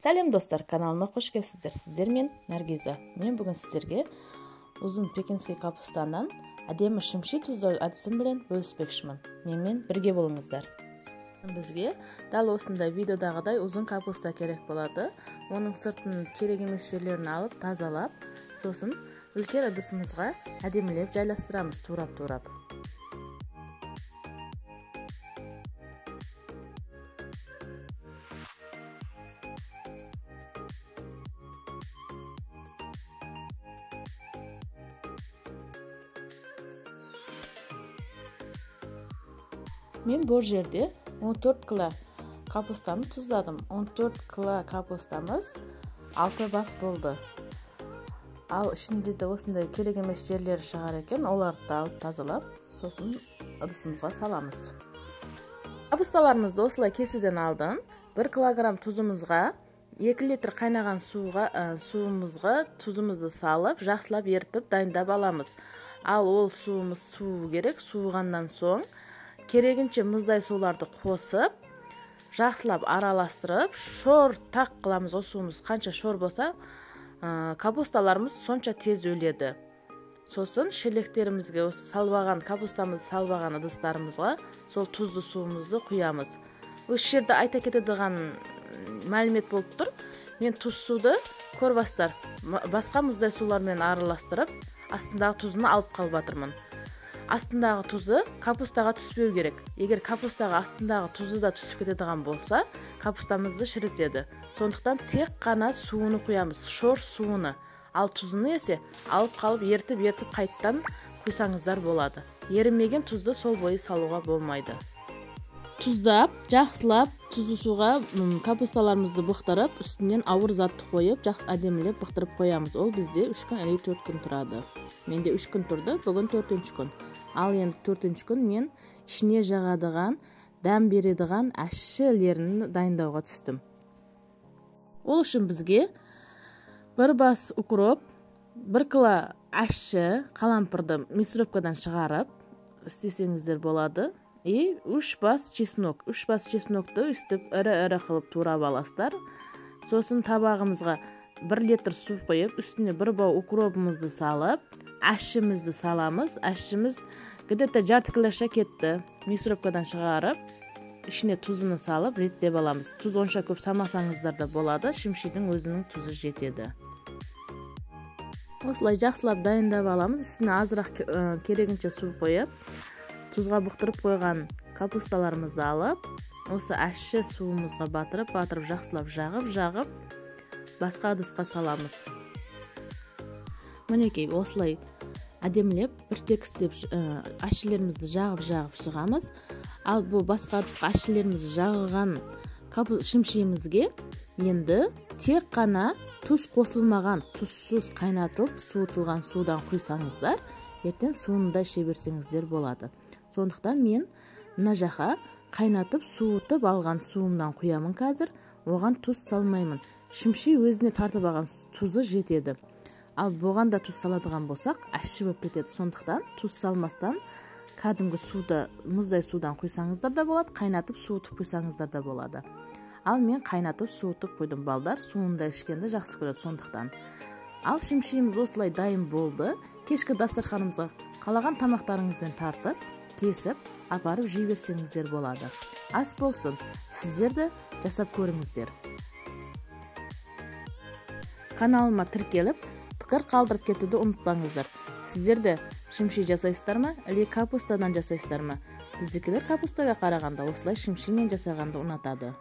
Сәлем достар, каналыма қош келіпсіздер. Сіздер мен Наргиза. Мен бүгін сіздерге ұзын пекинский капустанан әдемі шымши тұздау әдісін білен бөліспекшімін. Менімен бірге болыңыздар. Бізге дәл осындай видеодағыдай ұзын капуста керек болады. Оның сыртын керек емес жерлерін алып, тазалап, сосын үлкен ыдысымызға әдемілеп жайластырамыз турап-турап. Мен бұл жерде 14 кило капустаны тұздадым. 14 кило капустамыз 6 бас болды. Ал ішінде де осындай керек емес жерлері шығар екен, оларды да алып тазалап, сосын ыдысымызға саламыз. Капусталарымызды осылай кесуден алдын 1 килограмм тұзымызға 2 литр қайнаған суымызға тұзымызды салып, жақсылап ерітіп дайындап аламыз. Ал ол суымыз суу керек, суығаннан соң керегінше мұздай суларды қосып, жақсылап араластырып, шор тақ қыламыз. Ол суымыз қанша шор болса, капусталарымыз сонша тез өледі. Сосын шелектерімізге осы салбаған капустамызды салбаған ыдыстарымызға сол тұзды суымызды құямыз. Осы жерде айта кетедіған мәлімет болып тұр. Мен тұз суды көрбастар басқа мұздай сулармен араластырып, астындағы тұзын алып қалып жатырмын. Астындағы тұзы капустаға түспеу керек. Егер капустаға астындағы тұзы да түсіп кетедіған болса, капустамызды шірітеді. Сондықтан тек қана суыны құямыз, шор суыны. Ал тұзыны есе алып қалып ертіп-ертіп қайттан құйсаңыздар болады. Ерімеген тұзды сол бойы салуға болмайды. Тұздап, жақсылап тұзды суға капусталарымызды бұқтырып, үстінен ауыр затты қойып, жақсы әдемілеп бұқтырып қоямыз. Ол бізде 3 күн әлі 4 күн тұрады. Менде 3 күн тұрды, бүгін 4-ші күн. Ал енді 4-ші күн мен ішіне жағадыған, дәм бередіған әшшілерін дайындауға түстім. Ол үшін бізге 1 бас укроп, 1 кило әшші қалампырды мясорубкадан шығарып істесеңіздер болады. И 3 бас чеснок. 3 бас чеснокты үстіп ірі-ірі қылып турап аласыздар. Сосын табағымызға 1 литр су құйып, үстіне 1 бау укропымызды салып, әшшімізді саламыз. Әшшіміз где-то жарты килоша кетті. Мясорубкадан шығарып, ішіне тұзын салып, реттеп аламыз. Тұз онша көп салмасаңыздар да болады, шымшидің өзінің тұзы жетеді. Осылай жақсылап дайындап аламыз. Үстіне азырақ керегінше су қойып, тұзға бұқтырып қойған капусталарымызды алып, осы әшші суымызға батырып, батырып жақсылап жағып, басқа ыдысқа саламыз. Мінекей, осылай әдемілеп бір текстеп әшшілерімізді жағып-жағып шығамыз. Ал бұл басқа ыдысқа әшшілерімізді жағылған шымшиімізге енді тек қана тұз қосылмаған, тұзсыз қайнатылып суытылған судан құйсаңыздар, ертең суын да іше берсеңіздер болады. Сондықтан мен мына жаққа қайнатып суытып алған суымнан құямын қазір, оған тұз салмаймын. Шымши өзіне тартып алған тұзы жетеді. Ал бұған да тұз саладыған болсақ, әшші болып кетеді. Сондықтан тұз салмастан кәдімгі суды, мұздай судан құйсаңыздар да болады, қайнатып суытып құйсаңыздар да болады. Ал мен қайнатып суытып қойдым. Балдар суын да ішкенді жақсы көреді, сондықтан. Ал шымшиіміз осылай дайын болды. Кешкі дастарханымызға қалаған тамақтарыңызбен тартып, кесіп, апарып жей берсеңіздер болады. Ас болсын, сіздер де жасап көріңіздер. Каналыма тіркеліп, пікір қалдырып кетуді ұмытпаңыздар. Сіздер де шымши жасайсыздар ма, әлде капустадан жасайсыздар ма? Біздікілер капустаға қарағанда осылай шымшимен жасағанды ұнатады.